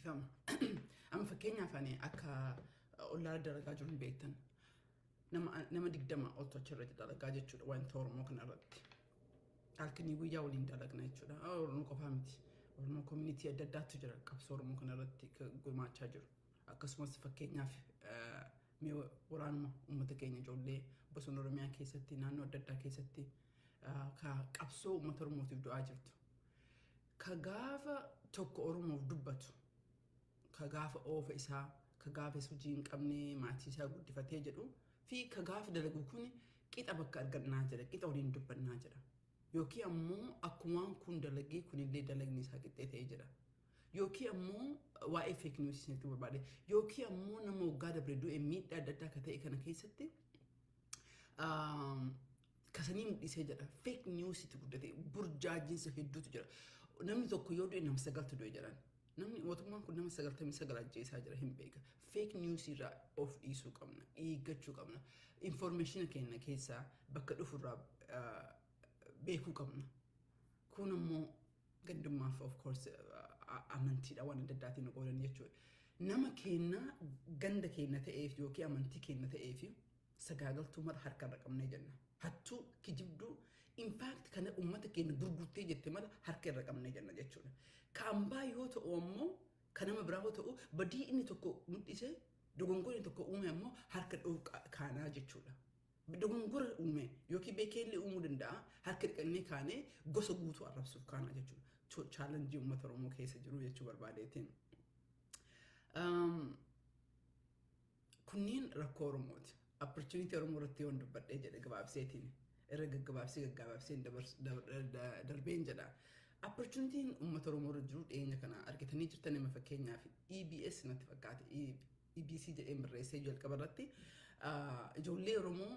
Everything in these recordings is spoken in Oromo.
Dhiifama. Amma fakkeenyaaf ani akka ollaa dalagaa jiru hin beektan. Nama 20 oltu achirra dalagaa jechuudha wanta Oromoo kanarratti. Halkanii guyyaa waliin dalagna jechuudha. Oromoo qofaa miti. Oromoo community adda addaatu jira qabsoo Oromoo kanarratti gumaachaa jiru. Akkasumas fakkeenyaaf mee waraanuma uummata keenya ijoollee bosona Oromiyaa keessatti, naannoo adda addaa keessatti ka qabsoo uummata Oromootiif du'aa jirtu. Ka gaafa tokko Oromoof dubbatu, ka gaafa oofa isaa, ka gaafa hojii hin qabne maatii isaa guddifatee jedhu fi ka gaafa dalagu kun qixa bakka argannaa jedha, qixa waliin dubbannaa jedha. Yookiin ammoo akkumaan kun dalagee kunillee dalagni isaa qixxee ta'ee jedha. Yookiin ammoo waa'ee fake news isinitti barbaade. Yookiin ammoo nama waggaa dabre du'e miidhaa adda addaa akka ta'e kana keessatti kasanii mul'isee jedha. Fake news itti guddate, burjaajinsa hedduutu jira. Namni tokko yoo du'e nama sagaltu du'e jedhan. Namni mootummaan kun nama 99 ajjeesaa jira hin beeka. Fake news irraa of dhiisuu qabna. Eeggachuu qabna. Information keenya keessaa bakka dhufurraa beekuu qabna. Kun ammoo gandummaaf, of course, amantiidha waan adda addaatiin nu qoodan jechuudha. Nama keenya ganda keenya ta'eef yookiin amantii keenya ta'eef sagaagaltuu mara harka irra qabnee jenna. Hattuu, kijibduu, in fact kana uummata keenya gurgurtee jette mala harka irra qabnee jenna jechuudha. Ka ambaa yoo ta'u ammoo, ka nama biraa yoo ta'u, badii inni tokko mul'ise, dogongora inni tokko uume ammoo harka dhoof kaanaa jechuudha. Dogongora uume yookiin beekeellee uumuu danda'a, harka dhiqannee kaanee gosa guutuu arrabsuuf kaanaa jechuudha. Challenge uummata Oromoo keessa jiru jechuu barbaadeetiin. Kunniin rakkoo Oromooti. Opportunity Oromoo irratti yoon dubbadhee jedhe gabaabseetiin irra gaggabaabsee gaggabaabseen darbeen jedha. Opportunityn uummata Oromoo irra jiru dhiyeenya kana argitanii jirtan. Nama fakkeenyaaf EBS natti fakkaate, EBC jedheen barreessee jalqaba irratti, ijoollee Oromoo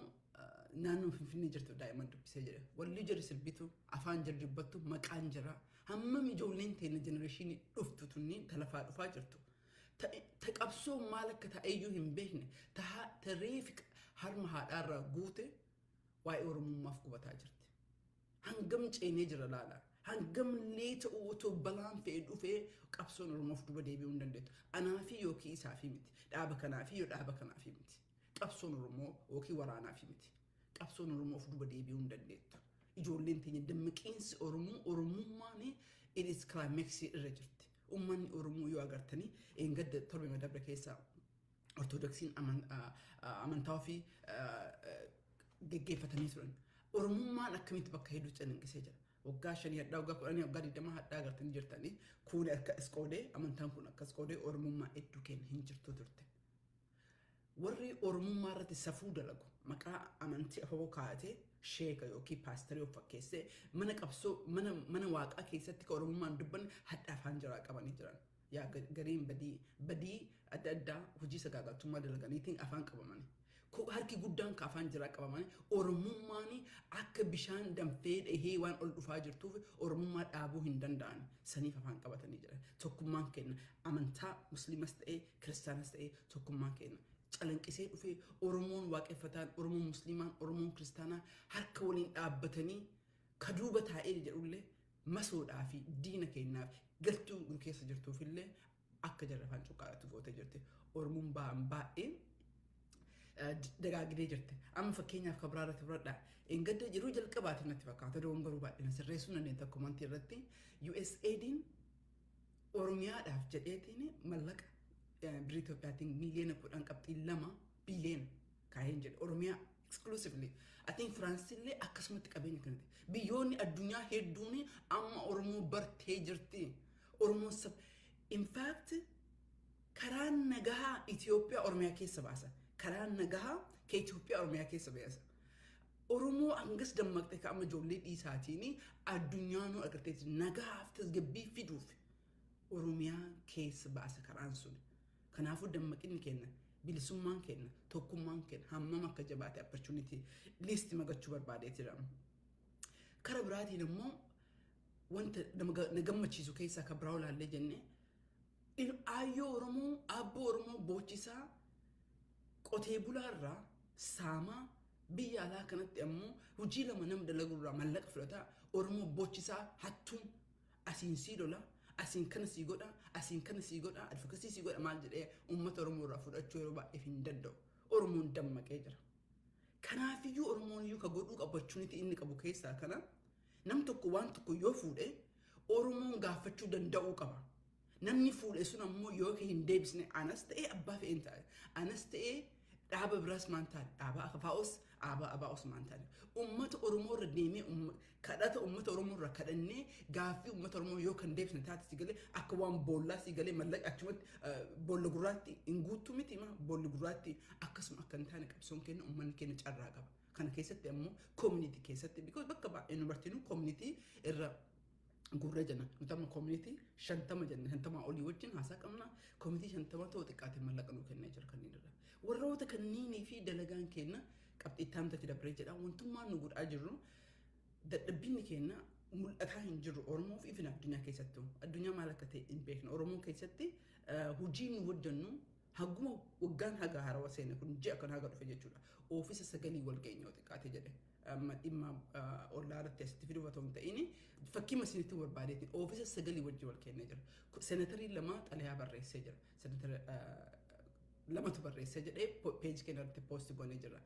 naannoo Finfinnee jirtu daa'imman dubbisee jedhe. Walli jira, sirbitu, afaan jira, dubbattu, maqaan jira. Hammam ijoolleen teenya generation dhuftu tunniin talafaa dhufaa jirtu. Ta qabsoo maal akka ta'eyyuu hin beekne, ta reefi harma haadhaarraa guute waa'ee Oromummaaf gubataa jirti. Hangam ceenee jira laala. Hangam lee ta'uu otoo balaan fe'ee dhufee qabsoon Oromoof duba deebi'uu hin dandeettu. Anaafi yookiin isaafi miti. Dhaaba kanaafi yoo dhaaba kanaafi miti. Qabsoon Oromoo yookiin waraanaafi miti. Qabsoon Oromoof duba deebi'uu hin dandeettu. Ijoolleen teenya dammaqiinsi Oromoo, Oromummaan it is climax irra jirti. Uummanni Oromoo yoo agartanii eengadda torbe madabra keessaa Ortodoksiin amantaa ofii geggeeffatanii turan. Oromummaan akkamitti bakka hedduu calaqqisee jira. Waggaa 5 hadhaa, waggaa 10, waggaa 20 hadhaa agartanii jirtanii, kun akka as qoodee, amantaan kun akkas qoodee, Oromummaa hedduu keenya hin jirtu turte. Warri Oromummaa irratti safuu dalagu maqaa amantii afoo kaa'atee sheeka yookiin paasterii of fakkeessee mana qabsoo mana waaqaa keessatti ka Oromummaan dubbanne hadha afaan jiraa qabanii jiran. Yaa gariin badii adda addaa hojii sagaagaltummaa dalaganiitiin afaan qabamani. Harki guddaan ka afaan jiraa qabamani Oromummaan akka bishaan danfee dhahee waan ol dhufaa jirtuuf Oromummaa dhaabuu hin danda'an, saniif afaan qabatanii jiran. Tokkummaan kenna amantaa Musliimas ta'ee Kiristaanas ta'ee tokkummaan kenna calanqisee dhufee Oromoon waaqeffataan, Oromoon Musliimaan, Oromoon Kiristaanaa harka waliin dhaabbatanii ka duuba taa'ee jedhullee masoodhaa fi diina keenyaaf galtuu nu keessa jirtuufillee akka jarra afaan cuqqaadhaatti gootee jirti. Oromoon ba'an baay'ee dagaagidee jirti. Amma fakkeenyaaf kan biraa irratti fudhadhaa. Engadda yeroo jalqabaati natti fakkaata, dogongoruu baay'ina sirreessuu dandeenye tokko amantii irratti, USAIDin Oromiyaadhaaf jedheetiin mallaqa birrii Itoophiyaatiin miiliyoona 10.2 biiliyoona kaa'een jedhe Oromiyaa exclusively. I think France illee akkasumatti qabeenya kanatti. Biyyoonni addunyaa hedduun amma Oromoo bartee jirti. Oromoon sab in fact karaa nagahaa Itoophiyaa Oromiyaa keessa baasa. Karaa nagahaa ka Itoophiyaa Oromiyaa keessa baasa. Oromoo hangas dammaqxe ka amma ijoollee dhiisaatiin addunyaanuu agarteetti nagahaaf tasgabbii fiduuf Oromiyaa keessa baasa karaan sun. Kanaafuu dammaqinni keenya, bilisummaan keenya, tokkummaan keenya hammam akka jabaate opportunity list magachuu barbaadee jira. Kara biraatiin immoo wanta na gammachiisu keessaa kan biraa olaallee jenne, aayyoo Oromoo, aabboo Oromoo boochisaa, qotee bulaarraa saamaa, biyya alaa kanatti ammoo hojii lama nama dalagurraa mallaqa fudhataa Oromoo boochisaa hattuun asiin sii lola. Asiin kana sii godha, asiin kana sii godha, advocacy sii godha maal jedhee uummata Oromoo irraa fudhachuu yeroo baay'eef hin danda'u. Oromoon dammaqee jira. Kanaafiyyuu Oromoon iyyuu ka godhuu opportunity inni qabu keessaa kana, nam tokko waan tokko yoo fuudhe Oromoon gaafachuu danda'uu qaba. Namni fuudhe sun ammoo yoo hin deebisne, anas ta'ee abbaa fe'een ta'e, anas ta'ee dhaaba biraas maan taane, dhaaba AFOs, dhaaba ABOs maan taane, uummata Oromoo irra deemee kadhata uummata Oromoo irra kadhannee gaaffii uummata Oromoo yoo kan deebisne taate, si galee akka waan boollaa si galee mallaqa achumatti boolla gurraatti hin guuttu miti ma boolli gurraatti akkasuma akka hin taane qabsoon kenna uummanni keenya carraa qaba. Kana keessatti ammoo community keessatti, because bakka baay'ee nu bartinu community irra gurra jenna. Nuti amma community 50 jenna, 50 olii wajjin haasaa qabna. Community 50 ta'uu xiqqaate mallaqa nuu kennee jira kanneen irra. Warroota kanniinii fi dalagaan keenya qabxii itti aantatti dabree jedha. Wantummaan nu godhaa jirru, dadhabbinni keenya mul'ataa hin jiru Oromoo fi ifin addunyaa keessattuu. Addunyaa maal akka ta'e hin beekna. Oromoo keessatti hojii nu hojjennu haguma waggaan haga haarawaa seene kun ji'a kan haga dhufe jechuudha. Oofisa sagalii wal geenye xiqqaate jedhe. Amma dhimma ollaa irratti asitti fiduuf otoo hin ta'in, fakkii isinitti barbaadeetiin oofisa sagalii wajjin wal kennee jira. Senatarii lama xalayaa barreessee jira. Senatara lamatu barreessee jedhee peejii keenya irratti post goonee jira.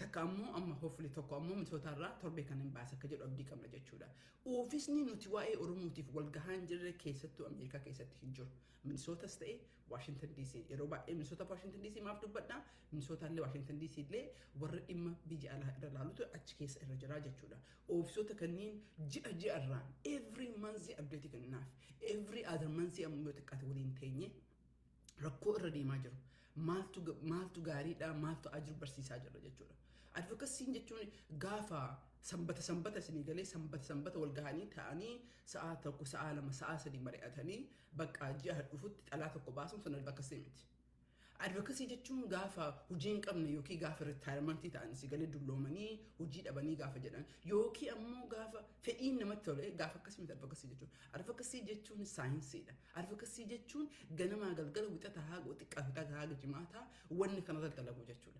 Takka ammoo amma hopefully tokko ammoo Minnesota irraa torbee kan hin baasa akka jedhu abdii qabna jechuudha. Oofisni nuti waa'ee Oromootiif wal gahaa hin jirre keessattuu Ameerikaa keessatti hin jiru. Minnesotas ta'e Washington DC, yeroo baay'ee Minnesota, Washington DC maaf dubbadha? Minnesota illee Washington DC illee warra dhimma biyya alaa irra laalutu achi keessa irra jira jechuudha. Oofisoota kanneen ji'a ji'arraan every month update kennaaf. Every other month ammoo yoo xiqqaate waliin teenye rakkoo irra deemaa jiru. Maaltu gaariidha, maaltu ajiru barsiisaa jirra jechuudha. Advocacyn jechuun gaafa sanbata sanbata isinii galee sanbata sanbata wal gahanii ta'anii sa'a 1, sa'a 2, sa'a 3 mari'atanii bakka ji'a dhufutti xalaa tokko baasuun sun advocacy miti. Advocacy jechuun gaafa hojii hin qabne yookiin gaafa retirement ta'an, si galee, dulloomanii hojii dhabanii gaafa jedhan yookiin ammoo gaafa fedhiin namatti tole gaafa akkasii miti advocacy jechuun. Advocacy jechuun saayinsiidha. Advocacy jechuun ganamaa galgala, wixata haga xiqqaa wixata haga jimaataa wanni kanarra dalagu jechuudha.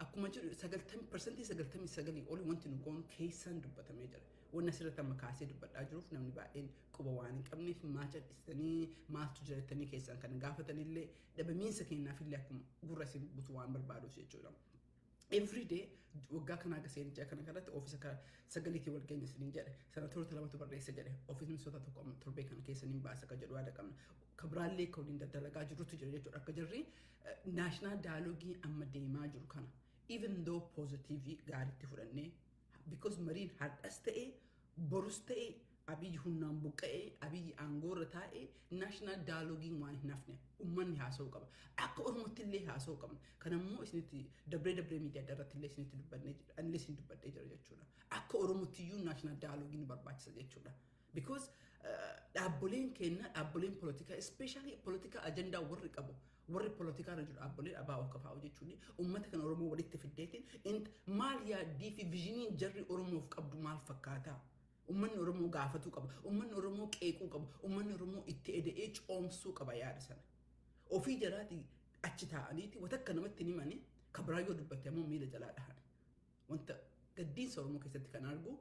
Akkuma jedhu 99% olii wanti nu goonu keessaan dubbatamee jira. Wanni asirratti amma kaasee dubbadhaa jiruuf namni baay'een quba waan hin qabneef, maa cal'istanii, maaltu jira jettanii keessaan kan gaafatanillee dhabamiinsa keenyaafillee akkuma gurra isin butu waan barbaaduuf jechuudha. Every day waggaa kanaa aga seenichaa kana kanatti oofisa sagaliitii wal keenya isiniin jedhe, senatoroota lamatu barreessa jedhe, oofisni Minnesota tokko amma torbee kana keessa niin baasa kan jedhu yaada qabna. Kabiraallee kan waliin daddalagaa jirutu jira jechuudha. Akka jirri national dialogue amma deemaa jiru kana even though positive gaariitti fudhannee, because mariin har'as ta'e borus ta'e, Abiyyi humnaan buqqa'ee, Abiyyi aangoorra taa'ee, national dialogueiin waan hin hafne uummanni haasa'uu qaba. Akka Oromootti illee haasa'uu qabna. Kanammoo isinitti dabree dabree miidiyaa adda irratti illee isinitti dubbannee anillee isin dubbadhee jira jechuudha. Akka Oromootti iyyuu national dialogueiin nu barbaachisa jechuudha. Because dhaabboleen keenya, dhaabboleen polotikaa, especially polotikaa ajandaa warri qabu, warri polotikaa irra jiru, dhaabboleen ABO KFO jechuun uummata kan Oromoo walitti fiddeetiin maal yaaddii fi visioniin jarri Oromoof qabdu maal fakkaataa? Uummanni Oromoo gaafatuu qaba. Uummanni Oromoo qeequu qaba. Uummanni Oromoo itti eda'ee coomsuu qaba yaada sana. Ofii jalaati achi taa'aniiti wanta namatti hin himani, kabraa yoo dubbatte ammoo miila jalaa dhahan. Wanta gaddiinsa Oromoo keessatti kan argu,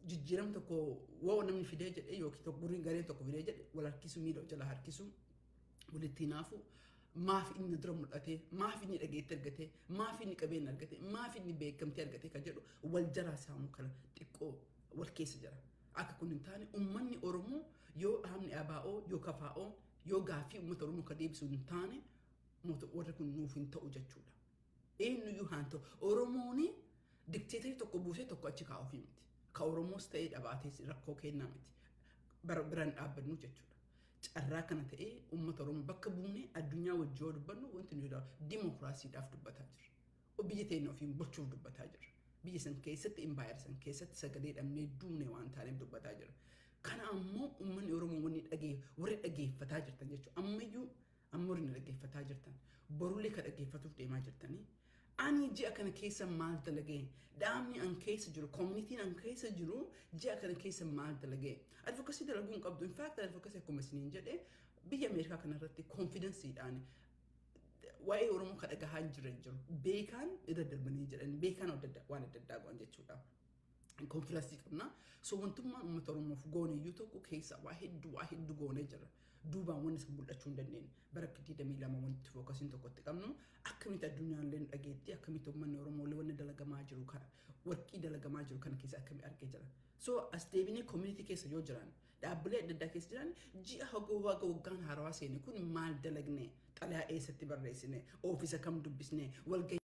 jijjiiram tokko woo namni fidee jedhee yookiin tokko guriin gareen tokko fidee jedhe wal harkisu, miila jala harkisu, walitti hinaafu, maaf inni dura mul'ate, maaf inni dhageetti argate, maaf inni qabeenya argate, maaf inni beekamtii argate kan jedhu wal jalaa saamuu kana xiqqoo wal keessa jira. Akka kun hin taane, uummanni Oromoo yoo dhaabni ABO yoo KFO yoo gaaffii uummata Oromoo kan deebisu hin taane, warri kun nuuf hin ta'u jechuudha. Eenyuyyuu haa ta'u, Oromoon dictatorii tokko buusee tokko achi kaa'uuf miti. Ka Oromoos ta'ee dhabaatee rakkoo kennaa miti. Biraan dhaabbannu jechuudha. Carraa kana ta'ee uummata Oromoo bakka buunee addunyaa wajjin yoo dubbannu, wanti nuyi dimokiraasiidhaaf dubbataa jirra. Biyya teenya ofiin bulchuuf dubbataa jirra. Biyya san keessatti, impaayera san keessatti sagalee dhabnee duune waan taaneef dubbataa jirra. Kana ammoo uummanni Oromoo wanni dhagee warri dhageeffataa jirtan jechuudha. Ammayyuu amma warri dhaggeeffataa jirtan, borullee ka dhaggeeffatuuf deemaa jirtanii. Ani ji'a kana keessa maal dalagee? Dhaabni an keessa jiru, communityn an keessa jiru ji'a kana keessa maal dalagee? Advocacy dalaguu hin qabdu. In fact, advocacy akkuma isiniin jedhe biyya Ameerikaa kanarratti confidenceiidhaan waa'ee Oromoo ka dhagahaa hin jiran jiru. Beekaan irra darbanii jiran, beekaan waan adda addaa godhan jechuudha. Conference qabna. So wantummaan uummata Oromoof goone iyyuu tokko keessa waa hedduu goonee jira. Duubaan wanni isa mul'achuu hin dandeenye. Bara 22 wanti focusiin tokkotti qabnu akkamitti addunyaan nu dhageetti, akkamitti uummanni Oromoo illee wanni dalagamaa jiru kana, warqii dalagamaa jiru kana keessa akkamii argee jira. So as deebinee community keessa yoo jiran, dhaabbilee adda addaa keessa jiran, ji'a hagoo haga waggaan haarawaa seene kun maal dalagne, xalayaa eessatti barreessine, office kam dubbisne, walgahii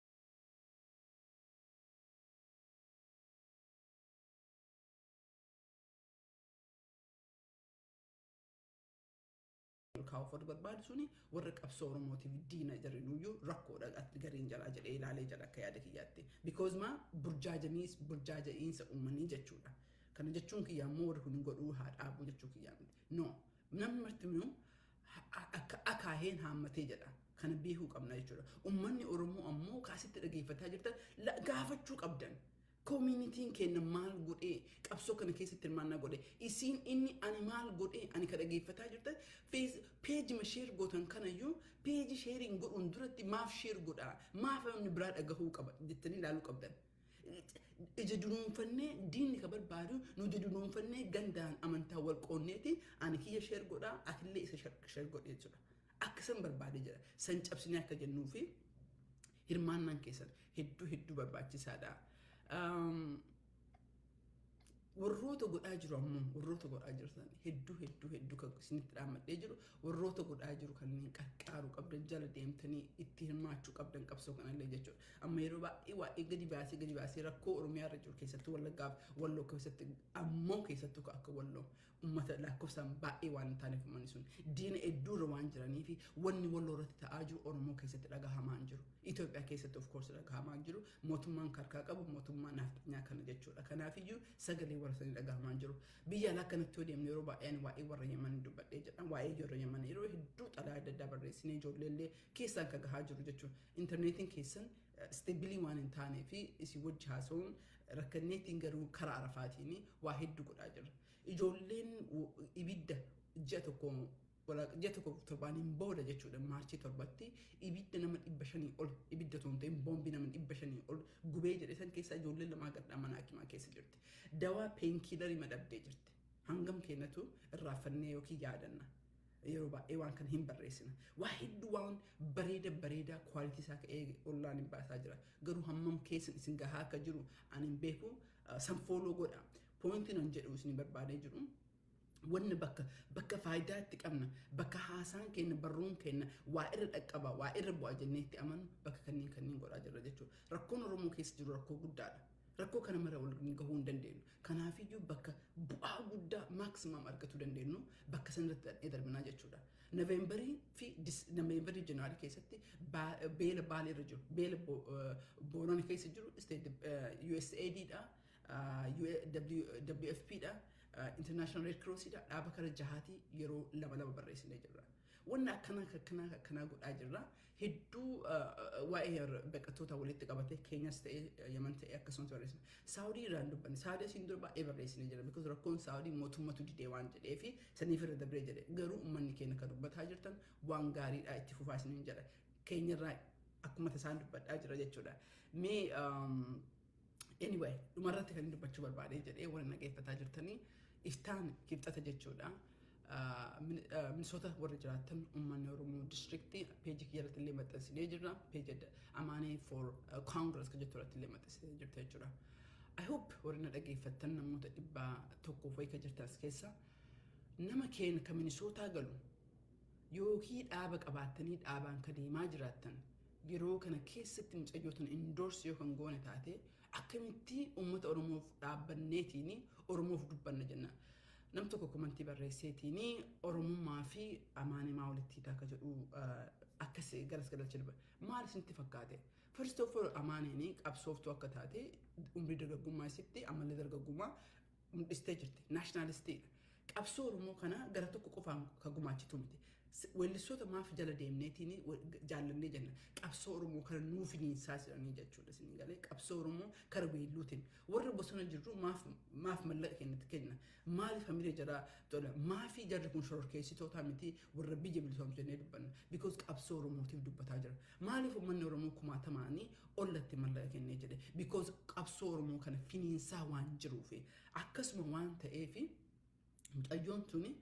kaa'uuf warri barbaadu suni warra qabsoo Oromootiif diina jarinuyyuu rakkoodha gariin jalaa jedhee ilaalee jala akka yaada kiyyaatti. Because maa burjaaja'iinsa uumanii jechuudha. Kana jechuun kiyyaa immoo warri kun godhuu haa dhaabuu jechuu kiyyaa miti. No, namni martinuu akka akaaheen haammatee jedha. Kana beekuu qabna jechuudha. Uummanni Oromoo ammoo kaasitti dhageeffataa jirtan gaafachuu qabdan. Communityn keenya maal godhee qabsoo kana keessatti hirmaannaa godhee, isiin inni ani maal godhee, ani ka dhageeffataa jirtan page share gootan kanayyuu, page shareiin godhuun duratti maaf share godhaa, maaf namni biraa dhagahuu qaba jettanii ilaaluu qabdan. Ija dunuunfannee diinni ka barbaadu nuti dunuunfannee gandaan amantaa wal qoonneeti, ani kiyya share godhaa, atillee isa share godhee jechuudha. Akka san barbaade jira. San cabsinee akka jennuu fi hirmaannaan keessan hedduu hedduu barbaachisaadha. Warroota godhaa jiru ammoo, warroota godhaa jirtan hedduu hedduu hedduu kan isinitti dhaammadhee jiru, warroota godhaa jiru kanneen qarqaaruu qabdan, jala deemtanii itti hirmaachuu qabdan qabsoo kanallee jechuudha. Amma yeroo baay'ee waa'ee gadi baasee rakkoo Oromiyaa irra jiru, keessattuu Wallaggaaf Walloo keessatti, ammoo keessattuu akka Walloo uummata lakkoofsaan baay'ee waan hin taaneef, uummanni sun diina hedduurra waan jiranii fi wanni Walloo irratti ta'aa jiru Oromoo keessatti dhagahamaa hin jiru. Itoophiyaa keessatti of course dhagahamaa hin jiru. Mootummaan karkaa qabu mootummaa nafxanyaa kana jechuudha. Kanaafiyyuu sagalee warra sanii dhagahamaa hin jiru. Biyya alaa kanatti yoo deemne, yeroo baay'ee ani waa'ee warra Yaman dubbadhee jedha. Waa'ee warra Yaman yeroo hedduu xalaa adda addaa barreessinee ijoolleellee keessaan kan gahaa jiru jechuudha. Intarneetiin keessan stable waan hin taanee fi isin wajji haasa'uun rakkanneetiin, garuu karaa arafaatiin waa hedduu godhaa jirra. Ijoolleen ibidda ji'a 1 torbaaniin booda jechuudha, March 7tti ibidda nama 500 ol, ibidda osoo hin ta'in boombii nama 500 ol gubee jedhe san keessaa ijoolleen lamaa gadhaa mana hakimaa keessa jirti. Dawaa painkillerii madhabdee jirti. Hangam keenyatu irraafannee yookiin yaadanna. Yeroo baay'ee waan kana hin barreessina. Waa hedduu waan bareeda bareedaa quality isaa ka'ee ollaan hin baasaa jira. Garuu hammam keessan isin gahaa akka jiru ani hin beeku, san follow godha. Pointiin an jedhu isin barbaadee jiru. Wanni bakka faayidaa itti qabna, bakka haasaan keenya, barruun keenya waa irra dhaqqaba, waa irra bu'a jennee itti amanu, bakka kanneen godhaa jirra jechuudha. Rakkoon Oromoo keessa jiru rakkoo guddaadha. Rakkoo kana mara wal gahuu hin dandeenyu. Kanaafiyyuu bakka bu'aa guddaa maximum argachuu dandeenyu bakka sanarratti dhaqnee darbinaa jechuudha. Novemberii fi Novemberii January keessatti beela Baalee irra jiru, beela Boorana keessa jiru, USAID dha, WFP dha, International Red Cross dha, dhaaba kana jahaatii yeroo lama lama barreessinee jirra. Wanni akkanaa akkanaa akkanaa godhaa jirra. Hedduu waa'ee baqattoota walitti qabatee Keenyas ta'ee Yaman ta'ee akkasumas barreessina. Saawudii irraan dubbanne. Saawudii asiin dura baay'ee barreessinee jira. Because rakkoon Saawudii mootummatu didee waan jedhee fi saniif irra dabree jedhe. Garuu uummanni keenya kan dubbataa jirtan waan gaariidha, itti fufaa isiniin jedha. Keenyarraa akkuma tasaan dubbadhaa jira jechuudha. Mee anyway, dhumarratti kan dubbachuu barbaadee jedhee, warra nageeffataa jirtanii, iftaan Kibxata jechuudha. Minnesota warra jiraatan, uummanni Oromoo districtii page kiyya irratti illee maxxansinee jirra. Page Amaanee for Congress kan jettu irratti illee maxxansinee jirta jechuudha. I hope warri na dhageeffattan namoota 100 wayii kan jirtan as keessa, nama keenya kan Minnesota galu yookiin dhaaba qabaattanii dhaabaan ka deemaa jiraattan, yeroo kana keessatti mucayyootan endorse yoo kan goone taate, akkamitti uummata Oromoof dhaabbanneetiin Oromoof dubbanna jenna. Nam tokko commentii barreesseetiin Oromummaa fi Amaanimaa walitti hiitaa akka jedhu akkas garas galcha dubba. Maal isinitti fakkaate? First of all, Amaaniin qabsooftuu akka taate umrii dargaggummaa isitti ammallee dargaggummaa mul'istee jirti. Nationalistiidha. Qabsoo Oromoo kana gara tokko qofaan kan gumaachitu miti. Weellistoota maaf jala deemneetiin jaallannee jenna? Qabsoo Oromoo kana nuuf finiinsaa jedhanii jechuudha isin galee. Qabsoo Oromoo kara weelluutiin warra bosona jirru maaf mallaqa kennatti kenna? Maaliif hamilee jara tola? Maafi jarri kun shororkeessitoota miti, warra biyya bilisoomsu jennee dubbanna? Because qabsoo Oromootiif dubbataa jira. Maaliif uummanni Oromoo kumaatamaanii ollatti mallaqa kennee jedhe? Because qabsoo Oromoo kana finiinsaa waan jiruufi. Akkasuma waan ta'eefi mucayyoon tuni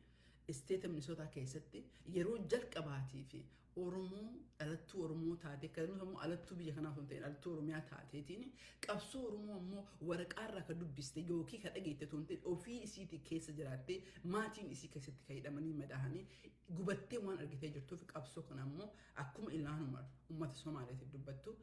state Minisootaa keessatti yeroo jalqabaatii fi Oromoo, dhalattuu Oromoo taate, akkasumas immoo alattuu biyya kanaaf osoo hin ta'in alattuu Oromiyaa taateetiin, qabsoo Oromoo ammoo waraqaarraa kan dubbiste yookiin kan dhageette osoo hin ta'in, ofii isiitii keessa jiraattee, maatiin isii keessatti kan hidhamanii madaahanii gubattee waan argitee jirtuuf, qabsoo kana ammoo akkuma Ilhaan Umar uummata Somaaliitiif dubbattu,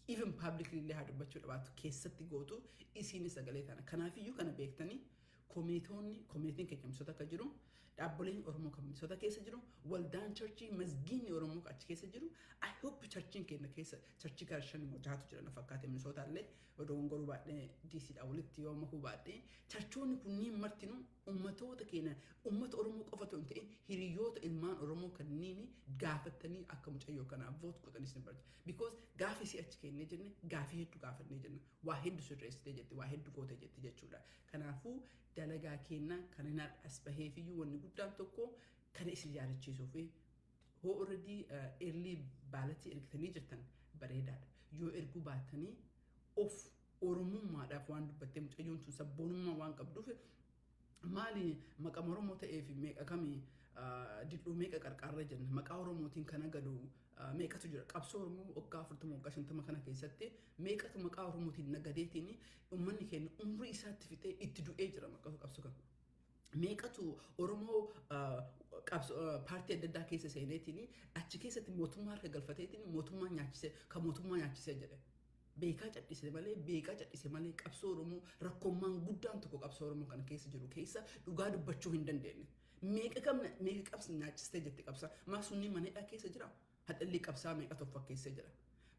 even publicly illee haa dubbachuu dhabaattu, keessatti gootu, isiinis sagalee tana. Kanaafiyyuu kana beektanii koominiitoonni, koominiitiin keenya Minisoota akka jiru, dhaabboleen Oromoo kan Minisoota keessa jiru, waldaan churchii, masgiinni Oromoo achi keessa jiru. I hope churchiin keenya keessa churchii gara shan immoo jaatu jira na fakkaate. Minisoota illee odoo goruu baadhee DCdha walitti yoo makuu baadhee, churchoonni kunniin martinuu ummatoota keenya, ummata Oromoo qofa otoo hin ta'in, hiriyoota ilmaan Oromoo kanneen gaafatanii akka mucayyoo kanaaf vote godhanis ni barbaada. Because gaafa isii achi kennee jenne, gaafii hedduu gaafannee jenna, waa hedduu sirreessitee jetti, waa hedduu gootee jetti jechuudha. Kanaafuu dalagaa keenya kan hin as baheefiyyuu wanni guddaan tokko kana isin yaadachiisuu fi hoo already early ballotii ergitanii jirtan bareedaadha. Yoo erguu baatanii of Oromummaadhaaf waan dubbattee, mucayyoon tun sabboonummaa waan qabduuf, maali maqaa Oromoo ta'eef meeqa kamii dildhuu meeqa qarqaarra jenna? Maqaa Oromootiin kana galu meeqatu jira? Qabsoo Oromoo waggaa 40, waggaa 50 kana keessatti meeqatu maqaa Oromootiin nagadeetiin uummanni keenya umrii isaatti fixee itti du'ee jira maqaa qabsoo kana? Meeqatu Oromoo paartii adda addaa keessa seeneetiin achi keessatti mootummaa harka galfateetiin mootummaa nyaachisee, kan mootummaa nyaachisee jedhe? Beekaa cadhise malee, beekaa cadhise malee, qabsoo Oromoo rakkoommaan guddaan tokko qabsoo Oromoo kana keessa jiru keessa dhugaa dubbachuu hin dandeenye. Meeqa qabna, meeqa qabsa nyaachistee jette qabsa? Maa sunni mana hidhaa keessa jira? Hadhalli qabsaa meeqa tokko fakkeessee jira?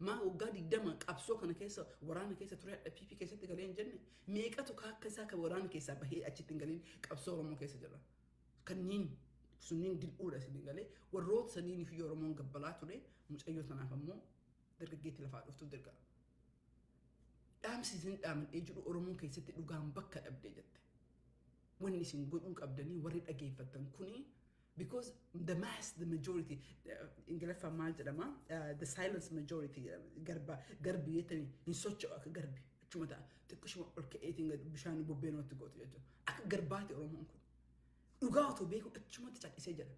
Maa waggaa 20 qabsoo kana keessa waraana keessa ture, hadha PP keessatti galee hin jenne? Meeqatu akka isaa kan waraana keessaa bahee achitti hin galiin qabsoo Oromoo keessa jira? Kanneen sunniin dil'uudha isin galee. Warroota saniin fi Oromoon gabbalaa ture. Mucayyoo tanaaf ammoo dargaggeetti lafaa dhuftuuf dirqama. Dhaamsi isin dhaamadhee jiru, Oromoo keessatti dhugaan bakka dhabdee jette. Wanni isin godhuu qabdanii warri dhageeffattan kuni, because the mass, the majority, Ingiliffaan maal jedhama, the silence majority, garba garbi jettanii hin socho'u, akka garbi achuma ta'a, xiqqishuma ol ka'eetiin bishaan bubbeen watti gootu jechuudha. Akka garbaati Oromoon kun. Dhugaa otoo beeku achumatti callisee jira.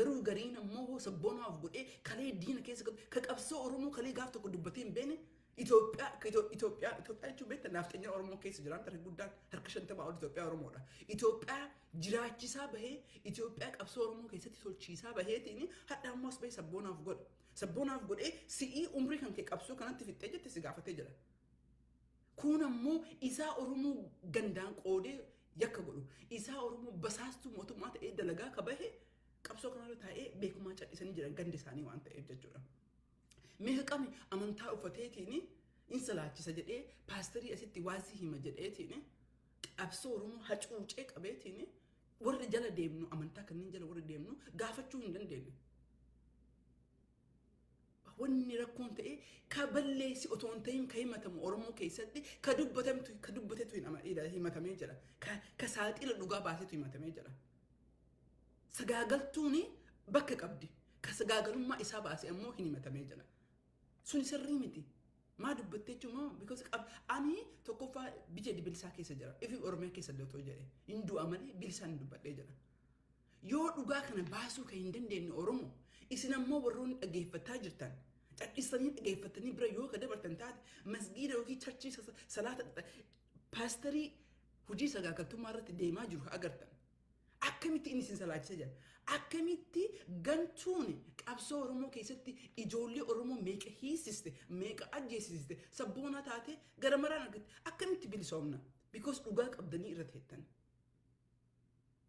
Garuu gariin ammoo sabboonaaf godhee kalee diina keessa ka qabsoo Oromoo kalee gaaf tokko dubbatee hin beene. Itoophiyaa, Itoophiyaa, Itoophiyaa jechuun beektan, naaftanya Oromoo keessa jiran harka guddaan, harka 50 ol Itoophiyaa Oromoodha. Itoophiyaa jiraachisaa bahee, Itoophiyaa qabsoo Oromoo keessatti tolchiisaa baheetiin hadha ammoo as bahee sabboonaaf godha. Sabboonaaf godhee si'ii umrii kan kee qabsoo kanatti fixxee jette si gaafatee jira. Kun ammoo isaa Oromoo gandaan qoodee yakka godhu. Isaa Oromoo basaastuu mootummaa ta'ee dalagaa ka bahe qabsoo kanarra taa'ee beekumaa callisanii jiran gandi isaanii waan ta'eef jechuudha. Meeqa qami amantaa uffateetiin in salaachisa jedhee, paasterii asitti waazii hima jedheetiin qabsoo Oromoo hacuucee qabeetiin, warri jala deemnu, amantaa kanneen jala warri deemnu gaafachuu hin dandeenye. Wanni rakkoon ta'e ka balleessi otoo hin ta'in ka himatamu Oromoo keessatti ka dubbatamtu, ka dubbatetu himatamee jira. Ka saaxila dhugaa baasetu himatamee jira. Sagaagaltuun bakka qabdi. Ka sagaagalummaa isaa baase ammoo hin himatamee jira. Sun sirrii miti. Maa dubbattee jechuun, because ani tokkoffaa biyya bilisaa keessa jira. Ifi Oromiyaa keessa illee otoo jedhe hin du'a malee bilisaan hin dubbadhee jira. Yoo dhugaa kana baasuu kan hin dandeenye Oromoo, isin ammoo warroonni dhaggeeffataa jirtan cadhistanii dhaggeeffatanii bira yoo ka dabartan taate, masgiida yookiin churchii salaata paasterii hojii sagaagaltummaa irratti deemaa jiru agartan. Akkamitti inni isin salaachisa jira? Akkamitti gantuun qabsoo Oromoo keessatti ijoollee Oromoo meeqa hiisiste, meeqa ajjeesiste, sabboona taate gara maraan argatte? Akkamitti bilisoomna? Because dhugaa qabdanii irra teettan.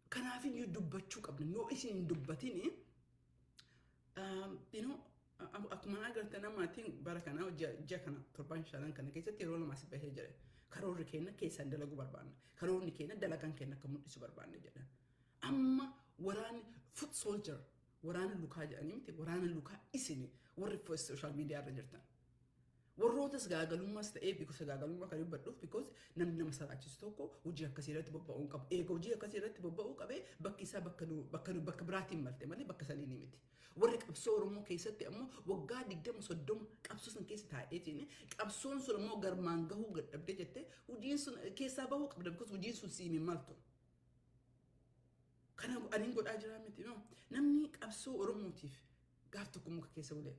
Kanaafiyyuu dubbachuu qabna. Yoo isin hin dubbatini, akkuma agartan namaatiin bara kana, ji'a kana, torban shanan kana keessatti yeroo lama as bahee jira. Karoorri keenya keessaan dalaguu barbaanna. Karoorri keenya dalagaan keenya akka mul'isu barbaanna jedha. Amma waraanni foot soldier, Waraana lukaa jedhanii miti, waraana lukaa isini warri social media irra jirtan. Warroota sagaagalummaas ta'ee, because sagaagalummaa kan dubbadhuuf, because namni nama salaachisu tokko hojii akkasii irratti bobba'uu hin qabu. Eega hojii akkasii irratti bobba'uu qabee, bakki isaa bakka biraatiin malte malee bakka sanii ni miti. Warri qabsoo Oromoo keessatti ammoo waggaa 20 30 qabsoo sun keessa taa'eetiin qabsoon sun ammoo garmaan gahuu dadhabdee jettee, hojiin sun keessaa bahuu qabda, because hojiin sun siimiin maltu. Kana aniin godhaa jiraa miti, no. Namni qabsoo Oromootiif gaaf tokko muka keessa bulee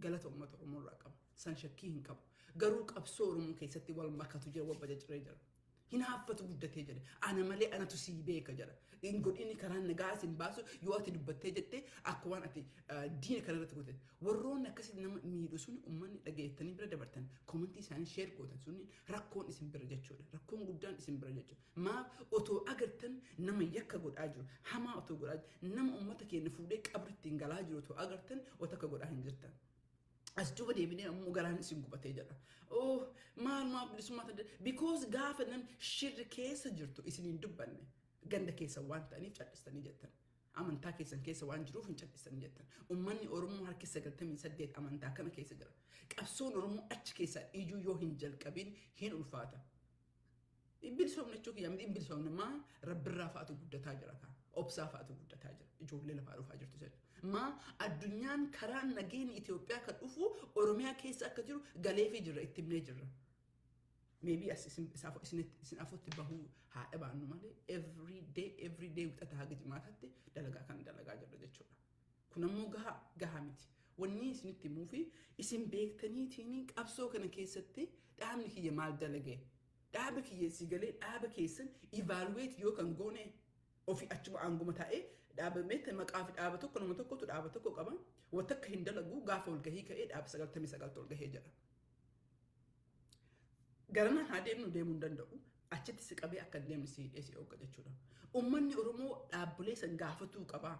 galata uummata Oromoo irraa qaba. San shakkii hin qabu. Garuu qabsoo Oromoo keessatti wal makatu jira, wal bajajiree jira. Hinaaffatu guddatee jira. Ana malee anatu sii beeka jira. Hin godhini, karaan nagaa isin baasu yoo ati dubbattee jettee akka waan ati diina kana irratti goote. Warroonni akkasitti nama miidhu sun, uummanni dhageettanii bira dabartan, comment isaanii share gootan sun, rakkoon isin bira jechuudha. Rakkoon guddaan isin bira jechuudha. Maaf otoo agartan nama yakka godhaa jiru, hamaa otoo godhaa jiru, nama uummata keenya fuudhee qabritti hin galaa jiru otoo agartan, otoo akka godhaa hin jirtan. As duuba deebinee ammoo garaan isin gubatee jedha. Oh, maal maal bilisummaa ta'e, because gaafa nam shirri keessa jirtu isin hin dubbanne, ganda keessa waan ta'aniif cal'istanii jettan. Amantaa keessan keessa waan jiruuf hin cal'istanii jettan. Uummanni Oromoo harki 98 amantaa kana keessa jira. Qabsoon Oromoo achi keessaa iyyuu yoo hin jalqabin hin ulfaata. Bilisoomne jechuu kiyya miti, hin bilisoomne. Maa rabbirraa fa'aatu guddataa jira kaa. Obsaa fa'aatu guddataa jira. Ijoollee lafaa dhufaa jirtu jedha. Maa addunyaan karaan nageenya Itoophiyaa kan dhufu Oromiyaa keessa akka jiru galeefii jirra, itti himnee jirra. Maybe as isin afotti bahuu haa dhabaannu malee, every day, every day, wixata haga jimaataatti dalagaa kana dalagaa jirra jechuudha. Kun ammoo gahaa gahaa miti. Wanni isinitti himuu fi isin beektaniitiin qabsoo kana keessatti dhaabni kiyya maal dalagee? Dhaaba kiyya si galee, dhaaba keessan evaluate yoo kan goone, ofii achuma aanguma taa'ee dhaaba meetta maqaa fi dhaaba tokko, nama tokkotu dhaaba tokko qaba. Wanta akka hin dalagu, gaafa walgahii ka'ee dhaaba 99 walgahee jedha. Garana haa deemnu, deemuu hin danda'u. Achitti si qabee akka hin deemne si hidhee si oogga jechuudha. Uummanni Oromoo dhaabbilee san gaafatuu qaba.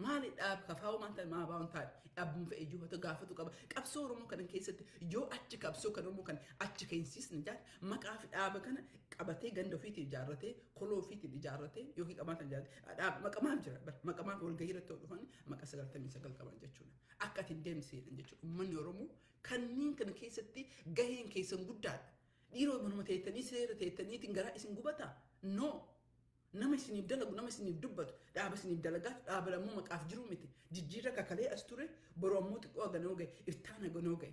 Maali dhaab kafaa'uu maal ta'e, maa baa'uun taa'e, dhaabbuma fe'e iyyuu haa gaafatu qaba. Qabsoo Oromoo kana keessatti yoo achi qabsoo kan Oromoo kana achi keensiisne jaal, maqaa fi dhaaba kana qabatee ganda ofiitiin ijaarratee, koloo ofiitiin ijaarratee, yookiin qabaatan ijaarratee, dhaaba maqamaaf jira bara maqamaaf walgahii irratti yoo dhufan maqa 99 qaban jechuudha. Akka ati hin deemsisan jechuudha. Uummanni Oromoo kanneen kana keessatti gaheen keessan guddaadha. Dhiiroo, manuma teettanii seera teettaniitiin garaa isin gubataa? No. Nama isiniif dalagu, nama isiniif dubbatu, dhaaba isiniif dalagaa, dhaaba ammoo maqaaf jiru miti. Jijjiirra kakalee as ture, boru ammoo xiqqoo haganoo gahe, iftaan haganoo gahe.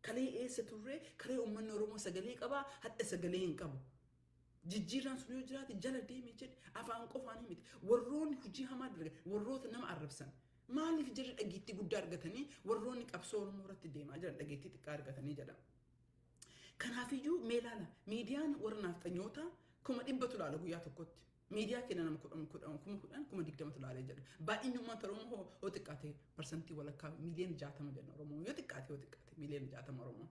Kalee eessa turre? Kalee uummanni Oromoo sagalee qabaa, hadha sagalee hin qabu. Jijjiirraan sun yoo jiraate jala deemee jedhe, afaan qofaan miti. Warroonni hojii hamaa dalagan, warroota nama arrabsan. Maaliif jarri dhageettii guddaa argatanii, warroonni qabsoo Oromoo irratti deemaa jiran dhageettii xiqqaa argatanii jedha. Kanaafiyyuu mee ilaala, miidiyaan warra naaftanyootaa 100,000tu ilaala guyyaa tokkotti. Miidiyaa keenya nama 10 10 10,000 20,000tu ilaalee jedha. Baay'inni uummata Oromoo hoo xiqqaate parsantii walakkaa, miiliyoona 60 jenna Oromoo, yoo xiqqaate, yoo xiqqaate miiliyoona 60 Oromoo.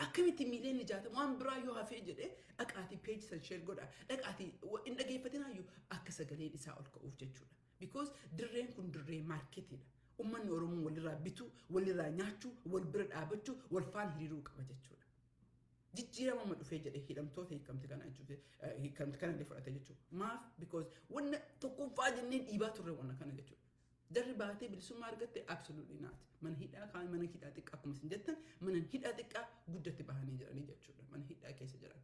Akkamitti miiliyoona 60? Waan biraa yoo hafee jedhee, dhaqaatii page san share godha. Dhaqaatii hin dhageeffatinaayyuu akka sagaleen isaa ol ka'uuf jechuudha. Because dirreen kun dirree marketiidha. Uummanni Oromoo walirraa bituu, walirraa nyaachuu, wal bira dhaabachuu, wal faana hiriiruu qaba jechuudha. Jijjiirama dhufee jedhee hidhamtoota hiikamte kana jechuudha. Hiikamte kana illee fudhate jechuudha. Maaf? Because wanna tokkoffaa jennee dhiibaa turre wanna kana jechuudha. Jarri baatee bilisummaa argatte? Absolutely not. Mana hidhaa kaan, mana hidhaa xiqqaa, akkuma isin jettan, mana hidhaa xiqqaa guddatti bahanii jiranii jechuudha. Mana hidhaa keessa jiran.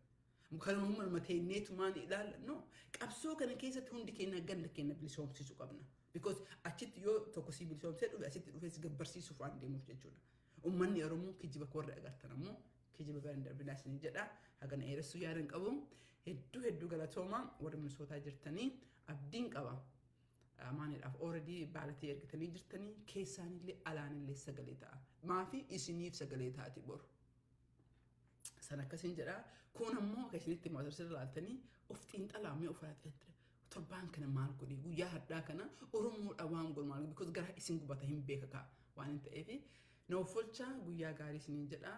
Kanuma manuma teenneetumaan ilaalla. No. Qabsoo kana keessatti hundi keenya ganda keenya bilisoomsisuu qabna. Because achitti yoo tokko si bilisoomsee dhufe, asitti dhufee si gabbarsiisuuf waan deemuuf jechuudha. Uummanni Oromoo kijiba warri agartan ammoo kijiba bira hin darbinaa isin jedha. Hagana dheeressuu yaadan qabu. Hedduu hedduu galatooma warri Minisootaa jirtanii, abdiin qaba. Maaliidhaaf already ballot ergatanii jirtanii, keessaanillee alaanillee sagalee ta'a. Maafi isiniif sagalee taati boru. San akkasiin jedha. Kun ammoo akka isinitti mootorsirra ilaaltanii of xiinxalaa, mee of torbaan kana maal godhe, guyyaa har'aa kana Oromoodha waan godhu maal, because garaa isin gubata hin beeka kaa waan hin ta'eef. Na offolcha, guyyaa gaarii isiniin jedha.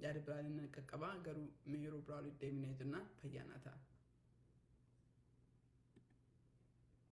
Yaada biraan inni qaqqaba, garuu mee yeroo biraa walitti deebinee jenna, fayyaa naa ta'a.